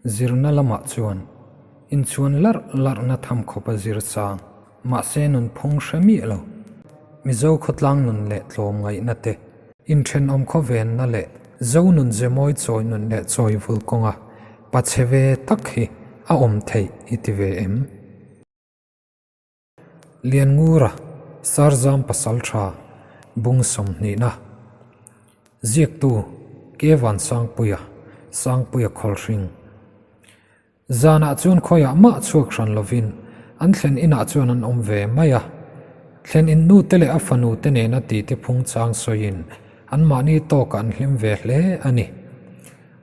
Zirna lamah chuan inchhuan larh larhna tham khawpa zir sang, mahse nunphung hre miah lo. Mizo khawtlang nun leh tlawmngaihna te, inthenawm khawvenna leh Zo nun ze mawi chawi nun leh chawi vul kawnga pachhe ve tak hi a awm theih i ti ve em? Lianngura, Sarzam Pasaltha, Bung sawmhnihna. Ziaktu, Kevan Sangpuia, Sangpuia Khawlhring. Zanah chuan khawiah mah chhuak hran lovin an thlen inah chuan an awm ve mai a. Thlen in nute leh a fanu te nena titi phung chang sawiin anmahni tawkah an hlim ve hle a ni.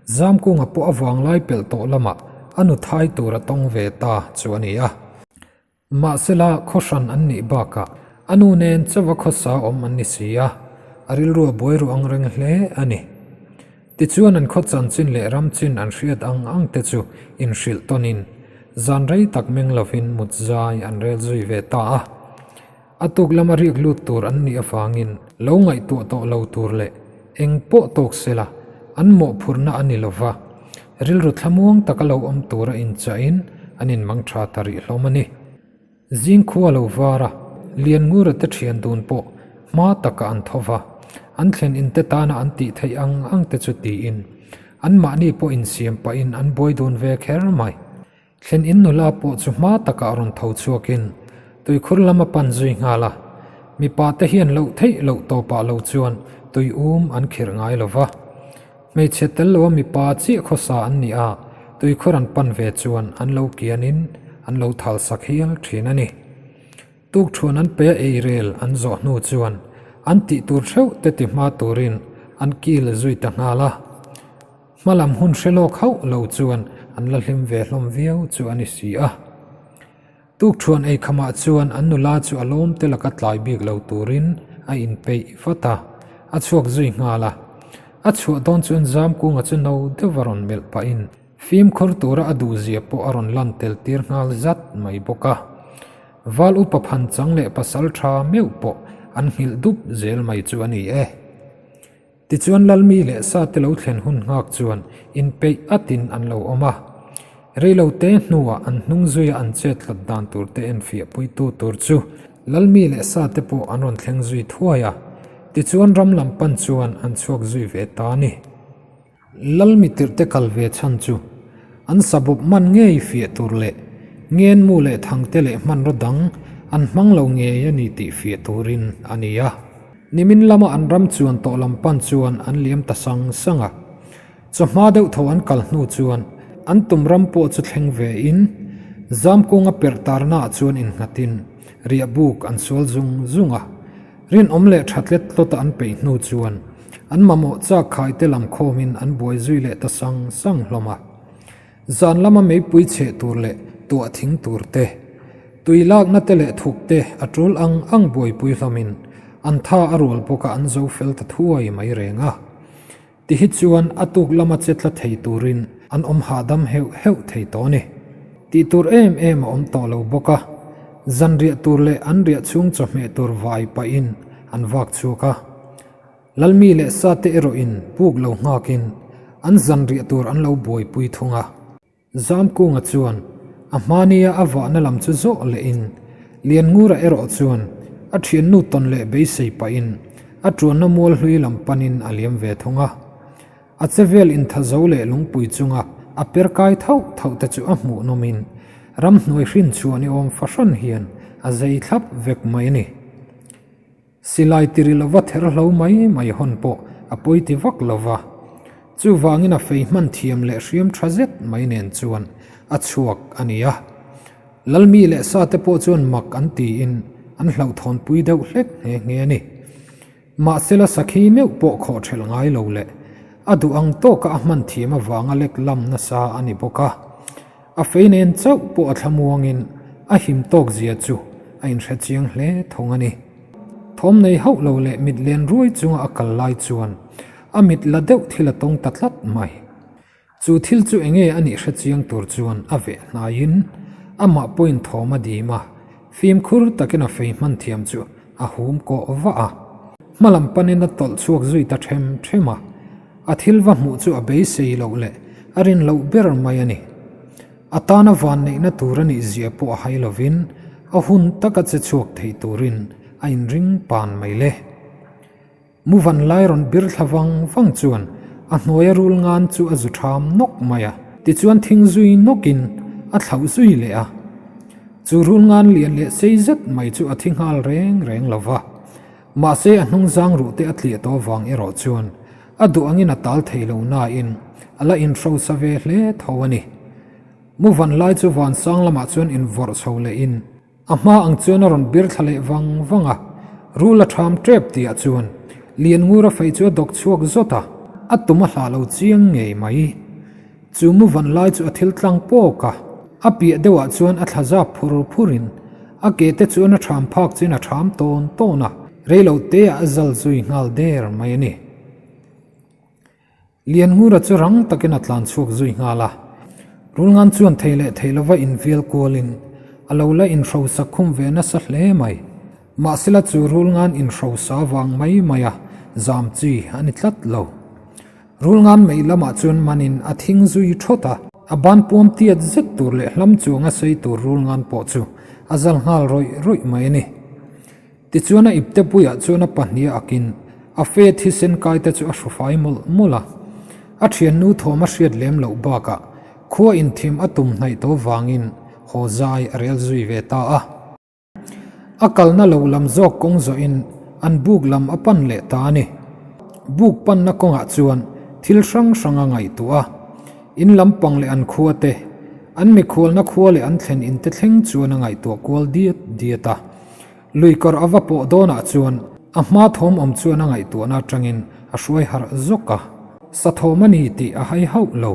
Zamkunga pawh a vanglai pelh tawh lamah a nu thai tur a tawng ve ta chu a ni a. Mahsela khaw hran an nih bakah a nu nen chauha khawsa awm an ni si a, a rilru a buai ruh ang reng hle a ni. Tichuan an khaw chanchin leh ram chin an hriat ang ang te chu inhrilh tawnin zan rei tak meng lovin mut zai an rel zui ve ta a. A tuk lama riak lut tur an nih avangin lo ngaihtuah tawh lo tur leh eng pawh tawk sela an mawhphurhna a ni lova, rilru thlamuang taka lo awm tura inchahin an inmang tha ta rih hlawm a ni. Zingkhua lo var a, Lianngura te thian dun pawh hma taka an tho va, an thlen inte tana an tih theih ang ang te chu tiin anmahni pawh insiam pahin an buai dun ve kher mai. Thlen in nula pawh chu hma takah rawn tho chhuakin tuikhur lam a pan zui nghal a, mipa te hian loh theih loh tawpah lo chuan tui um an khirh ngai lo va. Hmeichhe tel loa mipa chiah khawsa an ni a, tuikhur an pan ve chuan an lo kianin an lo thal sak hial thin a ni. Tukthuan an pe a eirel an zawh hnu chuan an tih tur theuh te ti hma turin an kil zui ta nghal a. Hmalam hun hre lawk hauh lo chuan an la hlim ve hlawm viau chu a ni si a. Tukthuan ei khamah chuan an nula chu a lawm te laka tlai bik lo turin a inpeih vat a, a chhuak zui nghal a. A chhuah dawn chuan Zamkunga chu no deuh a rawn melh pahin fimkhur tura a duhzia pawh a rawn lan tel tir nghal zat mai bawk a. Val upa phanchang leh pasal tha meuh pawh an nghilh dup zel mai chu a ni e. Tichuan Lalmi leh Sate lo thlen hun nghak chuan inpeih atin an lo awm a. Reilote hnuah an hnung zuia an chet hlat dan turte enfiahpuitu tur chu Lalmi leh Sate pawh an rawn thleng zui thuai a. Tichuan ram lam pan chuan an chhuak zui ve ta a ni. Lalmi tirhte kal ve chhan chu an sabawp man ngei fiah tur leh ngenmu leh thangte leh hmanraw dang an hmang lo ngei a ni tih fiah turin a ni a. Nimin lama an ram chuan tawh lam pan chuan an liam ta sang sang a. Chawhma deuh tho an kal hnu chuan an tum ram pawh chu thleng ve in Zamkunga perh tarnaah chuan innghatin riahbuk an sual zung zung a. Rinawm leh tha tlet tlawta an peih hnu chuan an mamawh chak khai te lam khawmin an buai zui leh ta sang sang hlawm a. Zan lama meipui cheh tur leh tuah thing tur te, tui lakna te leh thuk te a tul ang ang buaipui hlawmin an tha a rual bawk a an zo fel ta thuai mai reng a. Ti hi chuan a tuk lama che tla thei turin an awm hahdam heuh heuh thei tawh a ni. Tih tur em em a awm tawh lo bawk a, zan riah tur leh an riah chhung chawhmeh tur vai pahin an vak chhuak a. Lalmi leh Sate erawhin puk lo nghakin an zan riah tur an lo buaipui thung a. Zamkunga chuan a hmania a vahna lam chu zawh lehin Lianngura erawh chuan a thiannu tawn leh beisei pahin a tuanna mual hlui lam panin a liam ve thung a. A chevel inthazo leh lungpui chunga a per kai thauh thauh te chu a hmuh nawmin ramhnuai hrin chhuah ni awm fahran hian a zei thlap vek mai a ni. Silai tiri lova ther hlo mai mai hawn pawh a pawi ti vak lova, chuvangin a fei hman thiam leh hriam tha zet mai nen chuan a chhuak a ni a. Lalmi leh Sate pawh chuan mak an tiin an hlauhthawnpui deuh hlek nghe nghe a ni. Mahsela sakhi meuh pawh khawh thelh ngai lo leh a duh ang tawka a hman thiam avanga lek lam nasa a ni bawk a. A fei nen chauh pawh a thlamuangin a him tawk zia chu a inhre chiang hle thung a ni. Thawm nei hauh lo leh mit len ruai chunga a kal lai chuan a mit la deuh thil a tawng ta tlat mai. Chu thil chu enge a nih hre chiang tur chuan a veh hnaiin amah pawhin thawm a dim a, fimkhur takin a fei hman thiam chu a hum kawh vah a. Hmalam panin a tawlh chhuak zui ta them them a. A thil va hmuh chu a beisei loh leh a rin loh ber mai a ni. A tana vanneihna tur a nih zia pawh a hai lovin a hun taka che chhuak thei turin a inring pan mai le. Muvan lai rawn bir thla vang vang chuan a hnuaia rul ngan chu a zu ṭham nawk mai a, tichuan thing zui nawkin a thlauh zui leh a. Chu rul ngan lian leh sei zet mai chu a thi nghal reng reng lo va, mahse a hnung zang ruh te a tliah tawh vang erawh chuan a duh angin a tal thei lo nain a la inhrosa ve hle tho a ni. Muvan lai chu vansang lamah chuan invawrh chho lehin A hma ang chuan a rawn bir thla leh vang vang a, rul a ṭham ṭep tihah chuan Lianngura fei chu a dawk chhuak zawt a, a tum a hlah lo chiang ngei mai. Chu mu van lai chu a thil tlang pawk a, a piah deuhah chuan a thla zap phur phurin a ke te chuan a ṭham phak chin a ṭham tawn tawn a, reilo teah a zal zui nghal der mai a ni. Lianngura chu rang takin a tlan chhuak zui nghal a, Rulngan chuan thei leh thei lova invial kualin a lo la inhrosa khum ve nasa hle mai. Mahsela chu Rulngan inhrosa vang mai maia zam chi a ni tlat lo. Rulngan mei lamah chuan manin a thing zui thawt a, a ban puam tiat zet tur leh hlam chuanga sei tur Rulngan pawh chu a zal nghal rawih rawih mai a ni. Tichuan a ipte puiah chuan a pahnih akin a fe thisen kaite chu a hrufai mawlh mawlh a. A thiannu thawm a hriat lem loh bakah khua inthim a tum hnaih tawh vangin haw zai a rel zui ve ta a. A kalna lo lam zawk kawng zawhin an buk lam a pan leh ta a ni. Buk panna kawngah chuan thil hrang hrang a ngaihtuah a. In lampang leh an khua te, an mikhualna khua leh an thlen inte thleng chuan a ngaihtuah kual diat diat a. Lui kawr a va pawh dawnah chuan a hma thawm awm chuan a ngaihtuahna atangin a hruai harh zawk a, sa thawm a ni tih a hai hauh lo.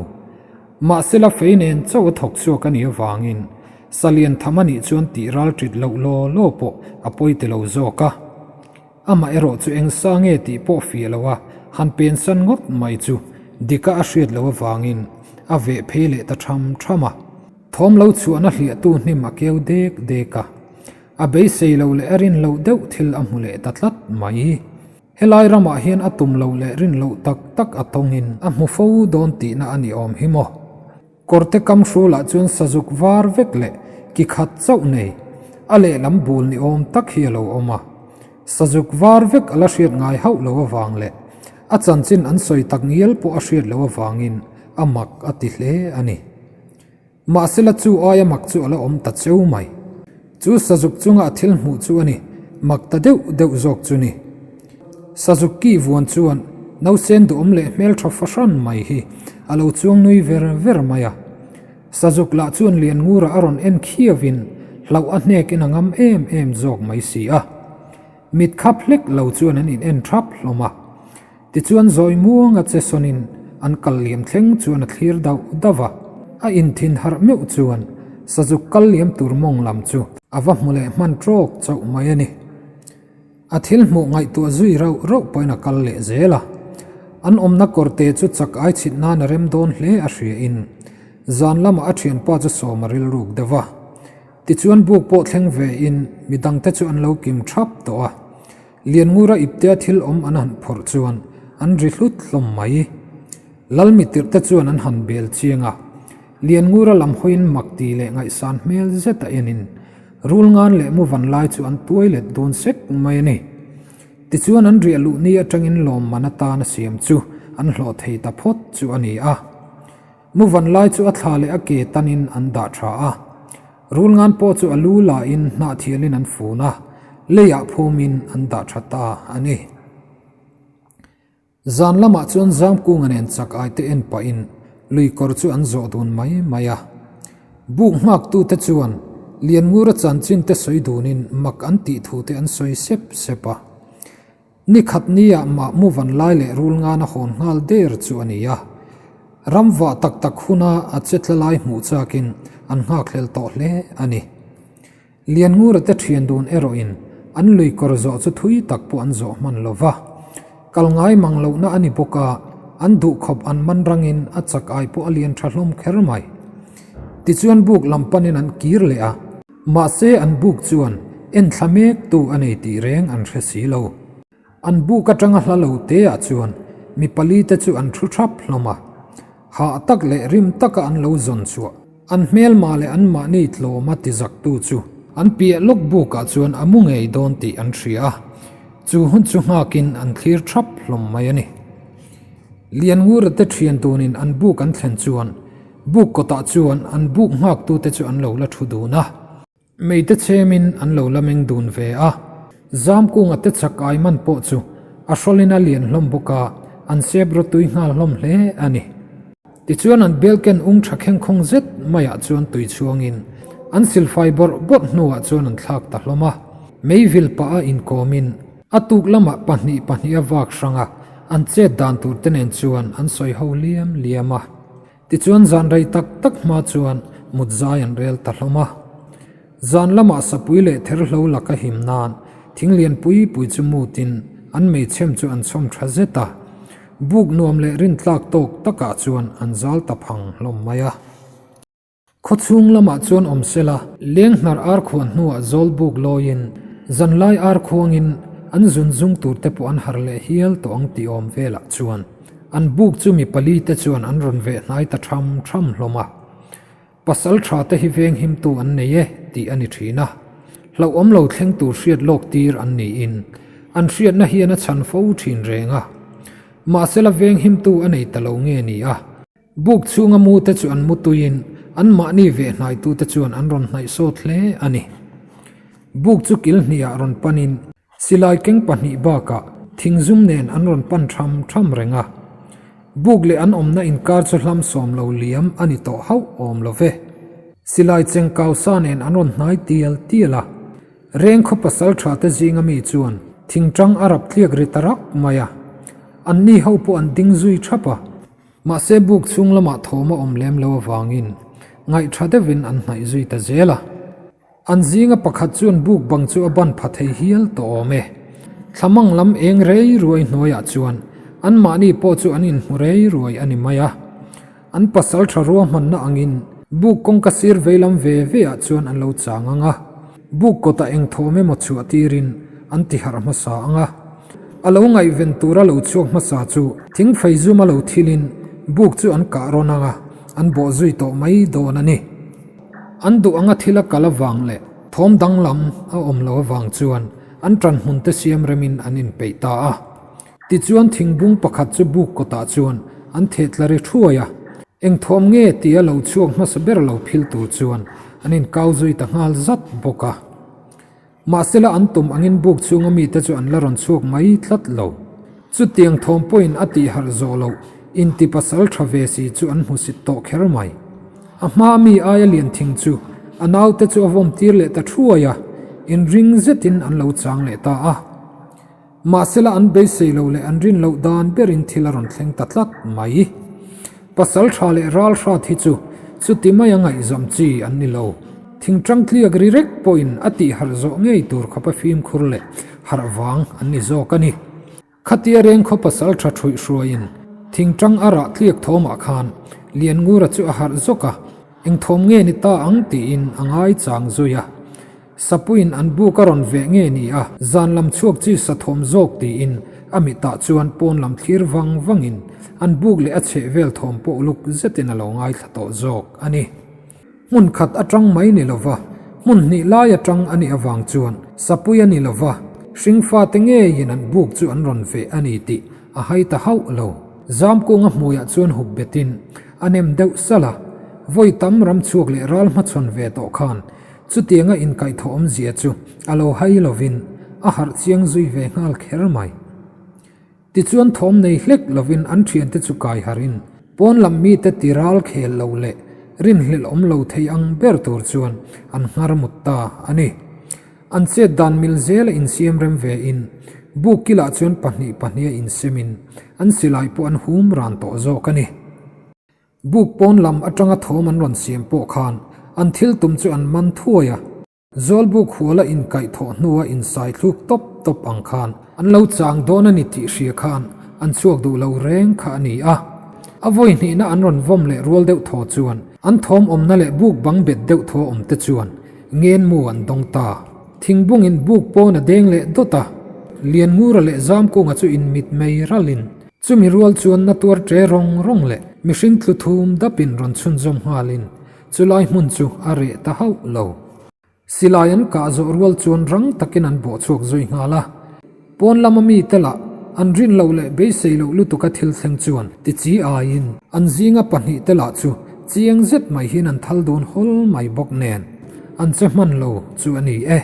Mahsela fei nen chauh a thawk chhuak a nih avangin sa lian tham a nih chuan tih ral ṭit loh law law pawh a pawi ti lo zawk a. Amah erawh chu eng sa nge tih pawh fiah lo a han pensan ngawt mai chu dika a hriat loh avangin a veh phei leh ta ṭham ṭham a. Thawm lo chhuahna hliahtu hnim a keu dek dek a. A beisei lo leh a rin loh deuh thil a hmu leh ta tlat mai. Helai ramah hian a tum loh leh rin loh tak tak a tawngin a hmu fo dawn tihna a ni awm hi maw? Kawrte kam hrulah chuan sazuk var vek leh ki khat chauh nei, a lehlam bul ni awm tak hi a lo awm a. Sazuk var vek a la hriat ngai hauh lo avang leh a chanchin an sawi tak ngial pawh a hriat loh avangin a mak a ti hle a ni. Mahsela chu aia mak chu a la awm ta cheu mai. Chu sazuk chunga a thil hmuh chu a ni, mak ta deuh deuh zawk chu ni. Sazuk kih vuan chuan nausen duhawm leh hmeltha fahran mai hi a lo chuang nui ver ver mai a. Sazuk lah chuan Lianngura a rawn en khiauin hlauh a hnekin a ngam em em zawk mai si a. Mit khap hlek lo chuan an in en thap hlawm a. Tichuan zawi muanga che sawnin an kal liam thleng chuan a thlir dauh dauh a, a inthin harh meuh chuan sazuk kal liam tur mawng lam chu a va hmu leh hman trawk chauh mai a ni. A thil hmuh ngaihtuah zui rauh rauh pawhin a kal leh zel a, an awmna kawrte chu chak ai chhit nan a rem dawn hle a hriain zan lamah a thianpa chu sawm a rilruk deuh a. Tichuan buk pawh thleng vein midangte chu an lo kim thap tawh a. Lianngura iptea thil awm an han phawrh chuan an ri hlut hlawm mai. Lalmi tirhte chuan an han bel chiang a, Lianngura lam hawiin mak ti leh ngaihsan hmel zet a enin Rulngan leh Muvan lai chu an tuai let dun sek mai a ni. Tichuan an riah luh ni atangin lawmman atan a siam chu an hlawh thei ta phawt chu a ni a. Muvan lai chu a thla leh a ke tanin an dah tha a. Rulngan pawh chu a lu lain hnahthialin an fun a, leiah phumin an dah tha ta a ni. Zan lamah chuan Zamkunga nen chak ai te en pahin lui kawr chu an zawh dun mai mai a. Buk nghaktute chuan Lianngura chanchin te sawi dunin mak an tih thu te an sawi sep sep a. Ni khat nia mah mu van lai leh rul ngan a hawn nghal der chu a ni a. Ram vah tak tak huna a che tla lai hmuh chakin an nghakhlel tawh hle a ni. Lianngura te thian dun erawhin an lui kawr zawh chu thui tak pawh an zawh hman lo va. Kal ngai mang lohna a ni bawk a, an duhkhawp an man rangin a chak ai pawh a lian tha hlawm kher mai. Tichuan buk lam panin an kir leh a. Mahse an buk chuan enthla mek tu a nei tih reng an hre si lo. An buk atanga hla lo te ah chuan mi pali te chu an thu thap hlawm a. Hah tak leh rim taka an lo zawn chhuah. An hmelma leh anmahni tlawma tizaktu chu an piah lawk bukah chuan a mu ngei dawn tih an hria a, chu hun chu nghakin an thlir thap hlawm mai a ni. Lianngura te thian tunin an buk an thlen chuan buk kawtah chuan an buk nghaktute chu an lo la thu dun a. Meite chhemin an lo la meng dun ve a, Zamkunga te chak ai man pawh chu a hrawlin a lian hlawm bawk a, an sep rawtui nghal hlawm hle a ni. Tichuan an bel ken ung tha khengkhawng zet maiah chuan tui chhuangin an silfai bawrh bawrh hnuah chuan an thlak ta hlawm a, meivil pah a inkawmin a tuk lamah pahnih pahnih a vak hrang a, an chet dan tur te nen chuan an sawi ho liam liam a. Tichuan zan rei tak tak hma chuan mut zai an rel ta hlawm a. Zan lamah sapui leh therhlo laka him nan thing lian pui pui chu mutin an meichhem chu an chhawm tha zet a. Buk nuam leh rintlak tawk takah chuan an zal ta phang hlawm mai a. Khawchhung lamah chuan awm sela, leng hnar ar khuan hnuah zawl buk lawiin zanlai ar khuangin an zun zung tur te pawh an harh leh hial tawh ang tih awm velah chuan an buk chu mi pali te chuan an rawn veh hnai ta tham tham hlawm a. Pasal tha te hi veng himtu an nei e tih a ni thin a, hlauhawm lo thleng tur hriat lawk tir an niin an hriatna hian a chhan fo thin reng a. Mahsela veng himtu a nei ta lo nge ni a. Buk chhunga mute chu an mu tuiin anmahni ve hnaitute chuan an rawn hnaih sawt hle a ni. Buk chu kil hniah rawn panin silai keng pahnih bakah thingzum nen an rawn pan tham tham reng a. Buk leh an awmna inkar chu hlam sawm lo liam a ni tawh hauh awm lo ve. Silai cheng kau sa nen an rawn hnai tial tial a. Reng khaw pasal tha te zinga mi chuan thingtang a rap tliak ri ta rak mai a. Anni ho pawh an ding zui thap a. Mahse buk chhung lamah thawm a awm lem lo avangin ngaihtha deuhin an hnaih zui ta zel a. An zinga pakhat chuan buk bang chu a ban pha thei hial tawh awm e. Thlamang lam eng rei ruai hnuaiah chuan anmahni pawh chu an inhmu rei ruai a ni mai a. An pasal tha ruahmanna angin buk kawngka sir veilam ve ve ah chuan an lo chang ang a. Buk kawtah eng thawm emaw chhuah tirin an ti harh hmasa ang a. A lo ngaihven tura lo chhuak hmasa chu thingfei zum a lo thilin buk chu an kah rawn ang a, an bawh zui tawh mai dawn a ni. An duh anga thil a kal avang leh thawm danglam a awm lo avang chuan an ṭan hmun te siam remin an inpeih ta a. Tichuan thingbung pakhat chu buk kawtah chuan an theh tla ri thuai a, eng thawm nge tia lo chhuak hmasa ber lo phil tur chuan an inkau zui ta nghal zat bawk a. Mahsela an tum angin buk chhunga mite chu an la rawn chhuak mai tlat lo. Chutiang thawm pawhin a tih harh zawh loh inti pasal tha ve si chu an hmusit tawh kher mai. A hma mi aia lian thing chu a naute chu a vawm tir leh ta thuai a, inring zetin an lo chang leh ta a. Mahsela an beisei lo leh an rin loh dan berin thil a rawn thleng ta tlat mai. Pasal tha leh ral hrat hi chu chuti maia ngaihzam chi an ni lo. Thingtang tliak ri rek pawhin a tih harh zawh ngei tur khawpa fimkhur leh harh vang an ni zawk a ni. Khatia rengkhaw pasal tha thuih hruaiin thingtang a rah tliak thawmah khan Lianngura chu a harh zawk a, eng thawm nge ni ta ang tiin a ngaichang zui a. Sapuiin an buk a rawn veh nge ni a, zan lam chhuak chi sa thawm zawk tiin a mitah chuan pawn lam thlir vang vangin an buk leh a chheh vel thawm pawh uluk zetin a lo ngaithla tawh zawk a ni. Hmun khat atang mai ni lova, hmun hnih lai atang a nih avang chuan Sapui a ni lova, hringfate ngeiin an buk chu an rawn veh a ni tih a hai ta hauh lo. Zamkunga hmuiah chuan hup betin a nem deuh salh a, vawi tam ram chhuak leh ral hmachhawn ve tawh khan Chutianga inkaihthawh awmzia chu a lo hai lovin a harh chiang zui ve nghal kher mai. Tichuan thawm nei hlek lovin an thiante chu kai harhin pawn lam mite ti ral khel lo leh rinhlelh awm lo thei ang ber tur chuan an nghar mut ta a ni. An chet dan mil zela insiam rem ve in buk kilah chuan pahnih pahniha insemin an silai pawh an hum ran tawh zawk a ni. Buk pawn lam atanga thawm an rawn siam pawh khan an thil tum chu an man thuai a, Zawlbuk huala inkaih thawh hnua insai thluk tawp tawp ang khan an lo chang dawn a ni tih hria khan an chhuak duh lo reng kha a ni a. A vawi hnihna an rawn vawm leh rual deuh thaw chuan an thawm awmna leh buk bang bet deuh thaw awm te chuan ngenmu an dawng ta. Thingbungin buk pawn a deng leh dawt a, Lianngura leh Zamkunga chu inmit mei ralin Chumi rual chuan na tuar ṭe rawng rawng leh mihring tlu thum dapin rawn chhunzawm nghalin. chulai hmun chu a reh ta hauh lo. Silai an kah zawh rual chuan rang takin an bawh chhuak zui nghal a. Pawn lama mite lah an rin loh leh beisei loh lutuka thil thleng chuan ti chi aiin an zinga pahnihte lah chu chiang zet mai hian an thal dun hawl mai bawk nen an che hman lo chu a ni e.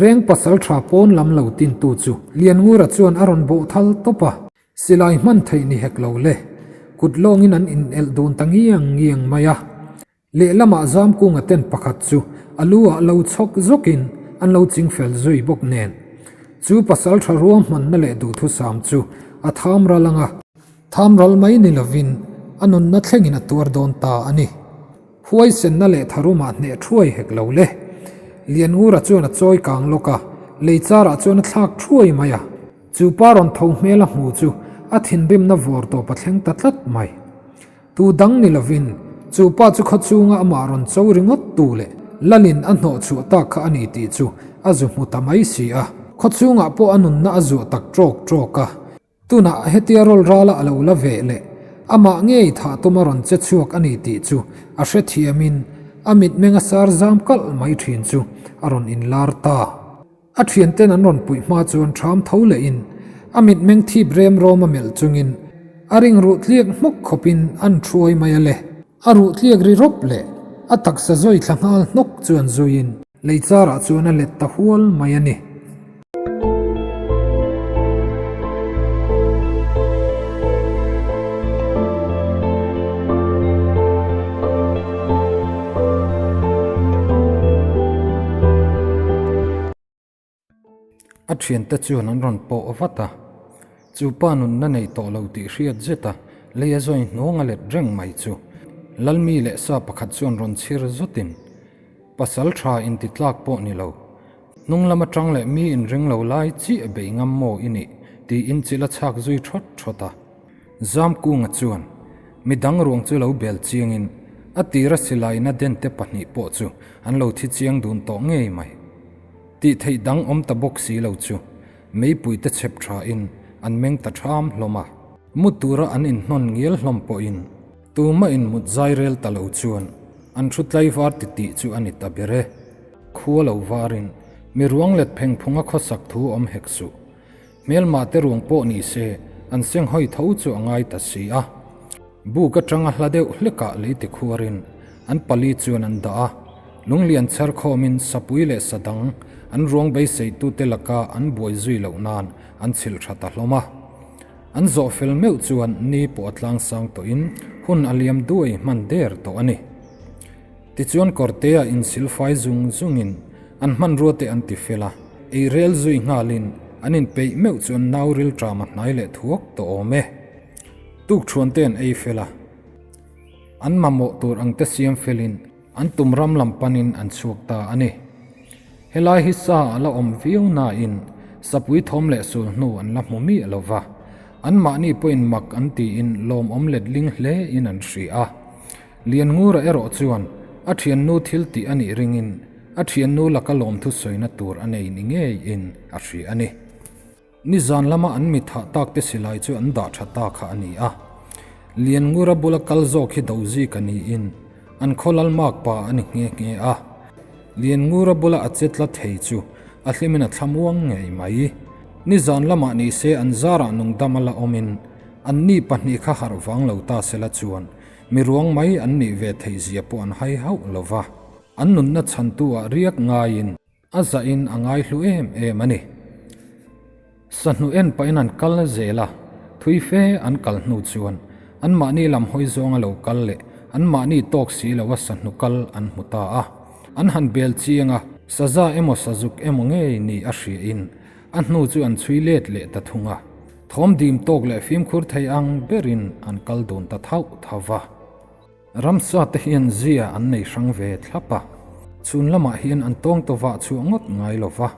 Reng pasal tha pawn lam lo tintu chu Lianngura chuan a rawn bawh thal tawp a, silai hman theih ni hek lo le, kut lawngin an inelh dun ta ngiang ngiang mai a. Lehlamah Zamkunga ten pakhat chu a lu ah lo chhawk zawkin an lo ching fel zui bawk nen. Chu pasal tha ruahmanna leh duhthusam chu a tham ral ang a. Tham ral mai ni lovin a nunna thlengin a tuar dawn ta a ni. Huaisenna leh tharumah hneh thuai hek lo le. Lianngura chuan a chawi kang lawk a, lei charah chuan a thlak thuai mai a. Chu pa rawn tho hmel a hmu chu a thinrimna vawr tawp a thleng ta tlat mai. Tu dang ni lovin, chu pa chu khaw chunga amah rawn cho ringawt tu leh Lalin a hnawh chhuah tak kha a ni tih chu a zu hmu ta mai si a. Khaw chungah pawh a nunna a zuah tak ṭawk ṭawk a. Tunah hetia rawl rala a lo la veh leh amah ngei thah tum a rawn che chhuak a ni tih chu a hrethiamin a mitmeng a sar zam kalh mai ṭhin chu a rawn inlar ta. A thianten an rawn puih hma chuan ṭham tho lehin a mitmeng thip rem rawm a melh chungin a ring ruh tliak hmawk khawpin an ṭhuai mai a le. A ruh tliak ri rawp leh a taksa zawi thla nghal hnawk chuan zuiin lei charah chuan a let ta hual mai a ni. A thiante chuan an rawn pawh vat a, chu pa nunna nei tawh lo tih hriat zet a, lei a zawi hnuang a let reng mai chu Lalmi leh sa pakhat chuan rawn chhir zawtin pasal tha inti tlak pawh ni lo, hnung lam atang leh mi inring lo lai chiah bei ngam maw i nih tiin chil a chhak zui thawt thawt a. Zamkunga chuan mi dang ruang chu lo bel chiangin a tira silaina dente pahnih pawh chu an lo thi chiang dun tawh ngei mai. Tih theih dang awm ta bawk si lo chu meipui te chhep thain an meng ta ṭham hlawm a. Mu tura an inhnawn ngial hlawm pawhin tumah in mut zai rel ta lo chuan an thu tlaivar titih chu a ni ta ber e. Khua lo varin mi ruang let phengphunga khawsak thu awm hek suh. Hmelmah te ruang pawh ni se an senghawi tho chu a ngai ta si a. Buk atanga hla deuh hlekah lei ti khuarin an pali chuan an dah a, lunglian chhar khawmin sapui leh sa dang an ruang beiseitute laka an buai zui loh nan an chhilh tha ta hlawm a. An zawh fel meuh chuan ni pawh a tlangsang tawhin hun a liam duai hman der tawh a ni. Tichuan kawrtea insilfai zung zungin an hmanrua te an ti fel a, ei rel zui nghalin an inpeih meuh chuan nau rilṭam a hnai leh thuak tawh awm e. Tukṭhuan te an ei fel a, an mamawh tur ang te siam felin an tum ram lam panin an chhuak ta a ni. Helai hi sa a la awm viau nain sapui thawm leh sul hnu an la hmu miah lo va, anmahni pawhin mak an tiin lawmawm letling hlein an hria a. Lianngura erawh chuan a thiannu thil tih a nih ringin a thiannu laka lawmthu sawina tur a nei ni ngeiin a hria a ni. Nizan lama an mi thah tak te silai chu an dah tha ta kha a ni a. Lianngura bula kal zawk hi Dozi ka niin an khaw lalmak pa a ni nghe nghe a. Lianngura bula a che tla thei chu a hlimin a thlamuang ngei mai. Nizan lamah ni se an zarah nungdam a la awmin anni pahnih kha harh vang lo ta sela chuan Mi ruang mai an nih ve theih zia pawh an hai hauh lo va, an nunna chhantu ah riak ngaiin a zahin a ngaihlu em em a ni. Sahnu en pahin an kal zel a, thui fe an kal hnu chuan anmahni lam hawi zawnga lo kal leh anmahni tawk si loa sahnu kal an hmu ta a. An han bel chiang a, saza emaw sazuk emaw ngei ni a hriain a hnu chu an chhui let leh ta thung a. Thawm dim tawk leh fimkhur thei ang berin an kal dun ta thauh thauh va. Ramsa te hian zia an nei hrang ve thlap a, chhun lamah hian an tawng ta vah chhuah ngawt ngai lo va.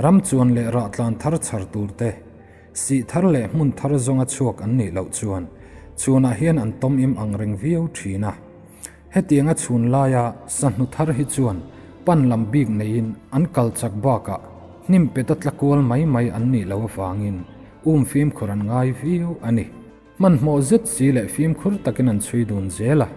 Ram chuan leh rah tlan thar chhar tur te, sih thar leh hmun thar zawnga chhuak an nih loh chuan chhunah hian an tawm im ang reng viau thin a. Hetianga chhun laia sahnu thar hi chuan pan lam bik neiin an kal chak bakah hnim peta tla kual mai mai an nih loh avangin um fimkhur an ngai viau a ni. Hmanhmawh zet si leh fimkhur takin an chhui dun zel a.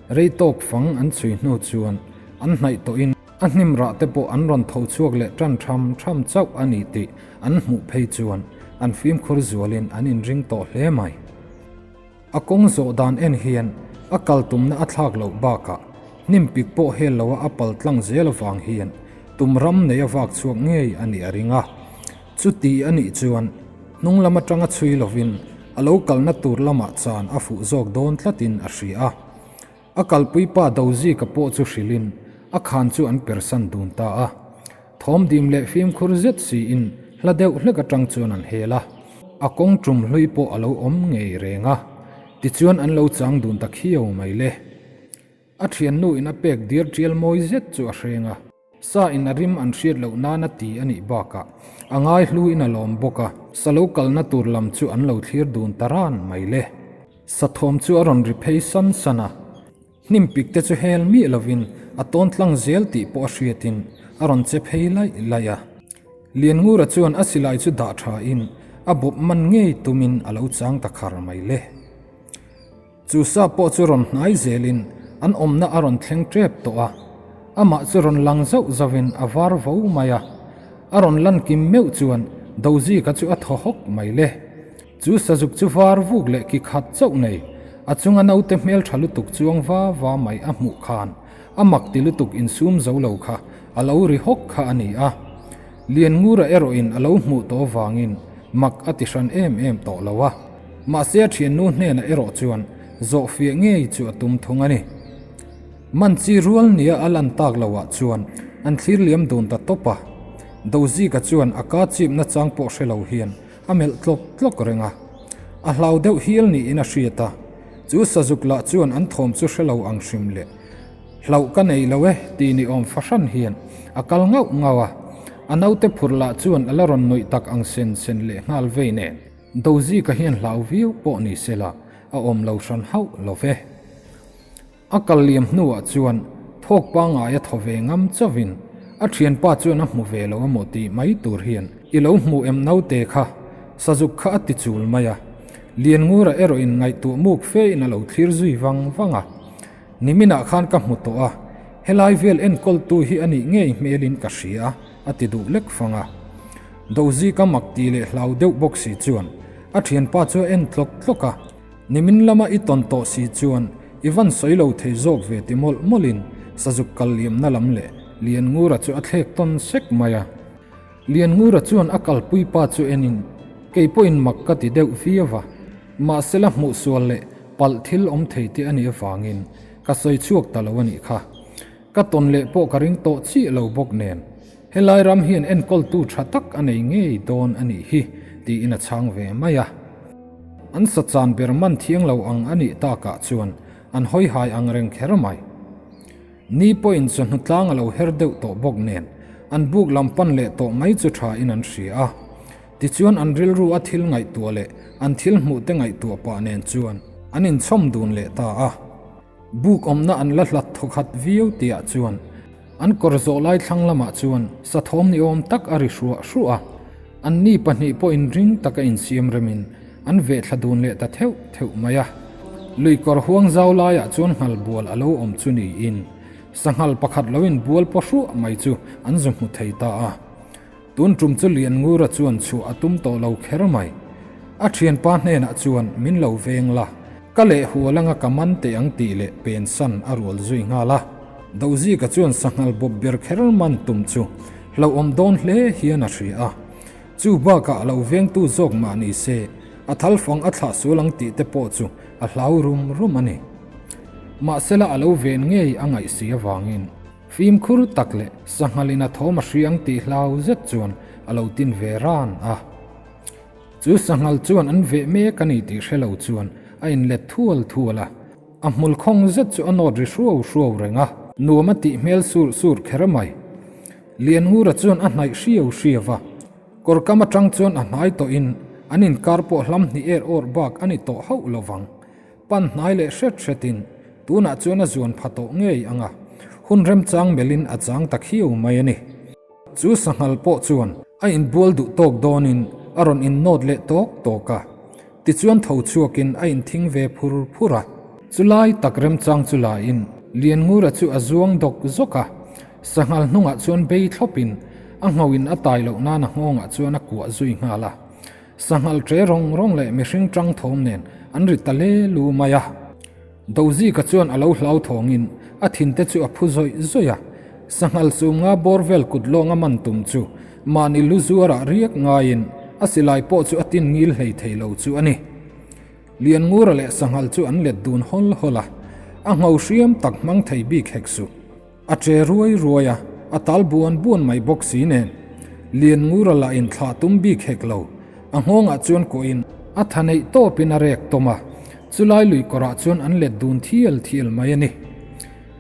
Rei tawk fang an chhui hnu chuan an hnaih tawhin a hnim rah te pawh an rawn tho chhuak leh tan tham tham chauh a ni tih an hmuh phei chuan an fimkhur zualin an inring tawh hle mai. A kawng zawh dan en hian a kal tumna a thlak loh bakah hnim pik pawh hel loa a pal tlang zel avang hian tum ram nei a vak chhuak ngei a nih a ring a. Chuti a nih chuan hnung lam atanga chhui lovin a lo kalna tur lamah chan a fuh zawk dawn tlatin a hria a. A kalpui pa Dozika pawh chu hrilhin a khan chu an persan dun ta a. Thawm dim leh fimkhur zet siin hla deuh hlek atang chuan an hel a. A kawng tum hlui pawh a lo awm ngei reng a, tichuan an lo chang dun ta khiau mai le. A thiannu in a pek dir tial mawi zet chu a hreng a. Sa in a rim an hriat loh nana ti a nih bakah a ngai hlu in a lawm bawk a, sa lo kalna tur lam chu an lo thlir dun ta ran mai le. Sa thawm chu a rawn ri phei san san a, hnim pik te chu hel miah lovin a tawn tlang zel tih pawh a hriatin a rawn che phei laih laih a. Lianngura chuan a silai chu dah tha in a bawp man ngei tumin a lo chang ta khar mai le. Chu sa pawh chu rawn hnai zelin an awmna a rawn thleng tep tawh a, amah chu rawn lang zauh zauhin a var vo mai a. A rawn lan kim meuh chuan Dozika chu a thaw hawk mai le. Chu sazuk chu var vuk leh ki khat chauh nei, a chunga naute hmel tha lutuk chuang va va mai a hmuh khan a mak ti lutuk insum zo lo kha a lo ri hawk kha a ni a. Lianngura erawhin a lo hmuh tawh avangin mak a ti hran em em tawh lo a. Mahse a thiannu hnenah erawh chuan zawhfiah ngei chu a tum thung a ni. Man chi rual nia a lan tak loah chuan an thlir liam dun ta tawp a. Dozika chuan a ka chipna chang pawh hre lo hian a melh tlawk tlawk reng a. A hlau deuh hial niin a hriat a. Chu sazuk lah chuan an thawm chu hre lo ang hrim leh Hlauh ka nei lo e tih ni awm fahran hian a kal ngauh ngauh a. A naute phur lah chuan a la rawn nuih tak ang sen sen leh nghal vei nen. Dozika hian hlau viau pawh ni se la, a awm lo hran hauh lo ve. A kal liam hnuah chuan thawk pangngai a thaw ve ngam chauhin a thianpa chuan a hmu ve lo amaw tih mai tur hian i lo hmu em naute kha sazuk kha a ti chul mai a. Lianngura erawhin ngaihtuah muk fe in a lo thlir zui vang vang a. Niminah khan ka hmu tawh a, helai vel enkawltu hi a nih ngei hmelin ka hria a ti duh lek fang a. Dozika mak ti leh hlau deuh bawk si chuan a thianpa chu a en tlawk tlawk a, Nimin lama i tawn tawh si chuan i van sawi lo thei zawk ve ti mawlh mawlhin sazuk kal liamna lam leh Lianngura chu a thlek tawn sek mai a. Lianngura chuan a kalpui pa chu enin, Kei pawhin mak ka ti deuh viau a, mahsela hmuh sual leh palh thil awm thei te a nih avangin ka sawi chhuak ta lo a nih kha. Ka tawn leh pawh ka ring tawh chiah lo bawk nen, helai ram hian enkawltu tha tak a nei ngei dawn a nih hi, tiin a chhang ve mai a. An sachan ber man thiang lo ang a nih takah chuan an hawi hai ang reng kher mai. Ni pawhin chawhnu tlang a lo her deuh tawh bawk nen, an buk lam pan leh tawh mai chu tha in an hria a. Tichuan an rilru a thil ngaihtuah leh an thil hmuh te ngaihtuah pah nen chuan an inchhawm dun leh ta a. Buk awmna an la hlat thawkhat viau tihah chuan an kawr zawh lai thlang lamah chuan sathawm ni awm tak a ri hruah hruah a. Anni pahnih pawh inring taka insiam remin an veh thla dun leh ta theuh theuh mai a. Lui kawr huang zau laiah chuan nghal bual a lo awm chu niin sanghal pakhat lo inbual paw hruah mai chu an zu hmu thei ta a. Tun tum chu Lianngura chuan chhuah a tum tawh lo kher mai. A thianpa hnenah chuan min lo veng la, ka leh hual anga ka man teh ang tih leh pensan a rual zui nghal a. Dozika chuan sanghal bawp ber kher man tum chu hlauhawm dawn hle hian a hria a. Chu bakah a lo vengtu zawk mah ni se, a thal fang a thlah sual ang tih te pawh chu a hlau rum rum a ni. Mahsela a lo ven ngei a ngaih si avangin fimkhur tak leh sanghalin a thawm a hria ang tih hlau zet chuan a lo tin ve ran a. Chu sanghal chuan an veh mek a ni tih hre lo chuan a inlet thual thual a. A hmul khawng zet chu a nawt ri hruau hruau reng a, nuam a tih hmel sur sur kher mai. Lianngura chuan a hnaih hriau hriau va, kawr kam atang chuan a hnai tawhin an inkar pawh hlam hnih er awr bak a ni tawh hauh lo vang. Pan hnai leh hret hretin tunah chuan a zuan pha tawh ngei ang a, hun remchang melhin a chang ta khiau mai a ni. Chu sanghal pawh chuan a inbual duh tawk dawnin a rawn innawt leh tawk tawk a, tichuan tho chhuakin a inthing ve phur phur a. Chulai tak remchang chu la in Lianngura chu a zuang dawk zawk a, sanghal hnungah chuan bei thlawp in a ngho in a tai loh nan a nghawngah chuan a kuah zui nghal a. Sanghal ṭe rawng rawng leh mihring ṭang thawm nen an ri ta le lu mai a. Dozika chuan a lo hlau thawngin a thinte chu a phu zawih zawih a, sanghal chunga bawr vel kut lawnga man tum chu mahni lu zuarah riak ngaiin a silai pawh chu a tin ngil hlei thei lo chu a ni. Lianngura leh sanghal chu an let dun hawl hawl a, a ngho hriam tak hmang thei bik hek suh. A che ruai ruai a, a tal buan buan mai bawk si nen. Lianngura lah in thlah tum bik hek lo. A nghawngah chuan kuahin a tha neih tawpin a rek tawm a, chulai lui kawrah chuan an let dun thial thial mai a ni.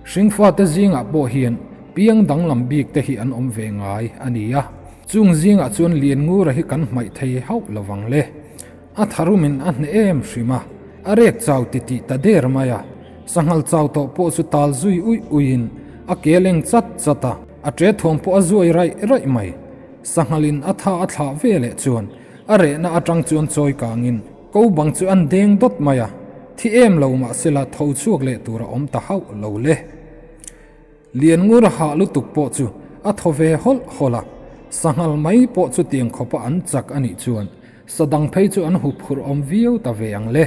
Hringfate zingah pawh hian piang danglam bik te hi an awm ve ngai a ni a, chung zingah chuan Lianngura hi kan hmaih thei hauh lovang le. A tharumin a hneh em hrim a, a rek chau titih ta der mai a. Sanghal chau tawh pawh chu tal zui uih uihin a ke leng chat chat a, a ṭe thawm pawh a zuai raih raih mai. Sanghalin a tha a thlah ve leh chuan a rehna aṭang chuan chawi kangin ko bang chu an deng dawt mai a, thi em lo mahsela tho chhuak leh tur a awm ta hauh lo le. Lianngura hah lutuk pawh chu a thaw ve hawlh hawlh a, sanghal mai pawh chu tiang khawpa an chak a nih chuan sa dang phei chu an hup phurh awm viau ta ve ang le.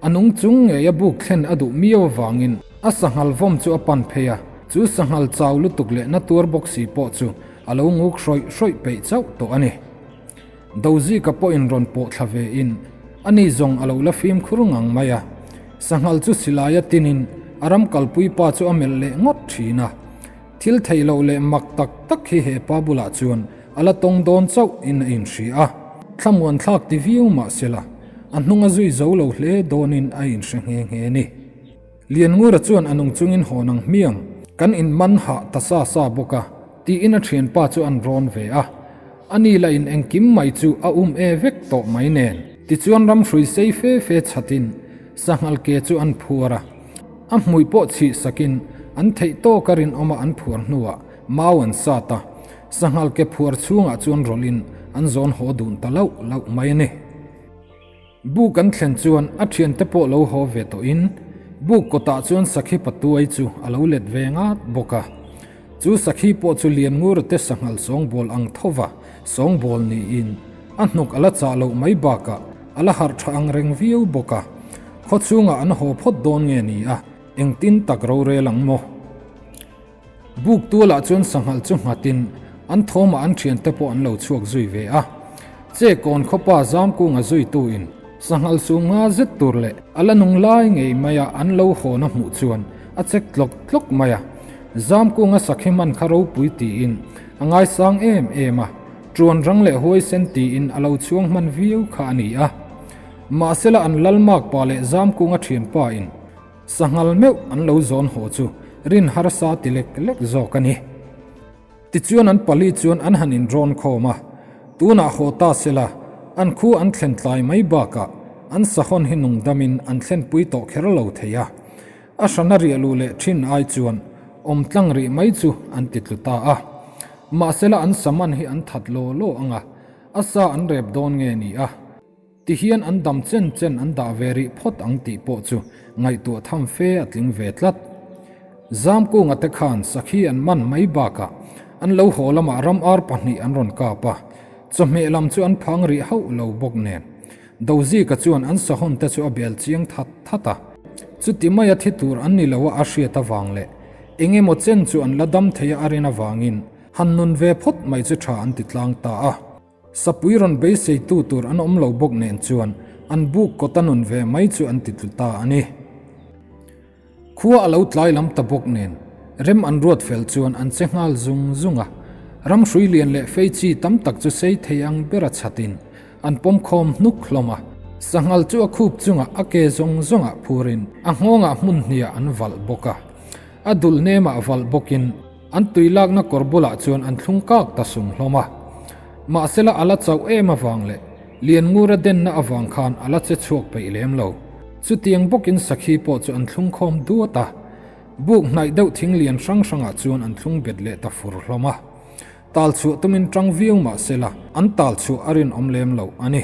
A nung chung ngei a buk thlen a duh miau avangin a sanghal vawm chu a pan phei a, chu sanghal chau lutuk leh na tuar bawk si pawh chu a lo nguk hrawih hrawih peih chauh tawh a ni. Dozika pawhin rawn pawh thla ve in ani zawng a lo la fimkhur ngang mai a, sanghal chu silai a tinin a ram kalpui pa chu a melh leh ngawt thin a. Thil theih loh leh mak tak tak hi he pa bulah chuan a la tawng dawn chauh in a inhria a, thlamuan thlak ti viau mah sela a hnung a zui zo lo hle dawnin a inhre nghe nghe ni. Lianngura chuan a nung chungin hawn ang hmiang, kan in man hah ta sa sa bawk a, tiin a thianpa chu an rawn ve a. Ani lah in engkim mai chu a um e vek tawh mai nen. Tichuan ram hrui sei fe fe chhatin sanghal ke chu an phuar a, a hmui pawh chhih sakin an theih tawka rinawma an phuar hnuah mau an sat a, sanghal ke phuar chhungah chuan rawlhin an zawn haw dun ta lauh lauh mai a ni. Buk an thlen chuan a thiante pawh lo haw ve tawhin buk kawtah chuan sakhi patuai chu a lo let ve ngat bawk a. Chu sakhi pawh chu Lianngurate sanghal sawngbawl ang thova sawngbawl niin a hnuk a la chah loh mai bakah a la harh tha ang reng viau bawk a. Khawchhungah an haw phawt dawn nge ni a, engtin tak rorel ang maw? Buk tualah chuan sanghal chu nghatin an thawmah an thiante pawh an lo chhuak zui ve a. Che kawn khawpa Zamkunga zuituin sanghal su nga zet tur leh a la nung lai ngei maia an lo hawn a hmuh chuan a chek tlawk tlawk mai a. Zamkunga sakhi hman kha ropui tiin a ngaisang em em a, ṭuan rang leh huaisen tiin a lo chhuang hman viau kha a ni a. Mahsela an Lalmakpa leh Zamkunga ṭhianpa in Sanghal meuh an lo zawn haw chu rin harsa ti lek lek zawk a ni. Tichuan an pali chuan an han inrawn khawm a, tunah haw ta sela an khu an thlen tlai mai bakah an sahawn hi nungdamin an thlenpui tawh kher lo thei a, a hrana riah luh leh thin ai chuan awm tlang rih mai chu an ti tlu ta a. Mahsela an saman hi an that law law ang a, a sa an rep dawn nge ni a? Tihian an dam chen chen an dah ve rih phawt ang tih pawh chu ngaihtuah tham fe a tling ve tlat. Zamkunga te khan sakhi an man mai bakah an lo haw lamah ram ar pahnih an rawn kap a, chawhmeh lam chu an phang rih hauh lo bawk nen. Dozika chuan an sahawn te chu a bel chiang that that a, chuti maia thi tur an ni lo a a hriat avang leh eng emaw chen chu an la dam thei a a rin avangin han nun ve phawt mai chu tha an ti tlang ta a. Sapui rawn beiseitu tur an awm lo bawk nen chuan an buk kawta nun ve mai chu an ti tlu ta a ni. Khua a lo tlai lam ta bawk nen rem an ruat fel chuan an che nghal zung zung a, ram hrui lian leh fei chi tam tak chu sei thei ang bera chhatin an pawm khawm hnuk hlawm a, sanghal chu a khup chungah a ke zawng zawngah phurin a nghawngah hmun hniah an valh bawk a, a dul nemah valh bawkin An tui lakna kawr bulah chuan an thlung kak ta sung hlawm a. Mahsela a la chauh em avang leh Lianngura denna avang khan a la che chhuak peih lem lo. Chutiang bawkin sakhi pawh chu an thlung khawm duat a. Buk hnaih deuh thing lian hrang hrangah chuan an thlung bet leh ta fur hlawm a. Tal chhuah tumin tang viau mahsela an tal chhuah a rinawm lem lo a ni.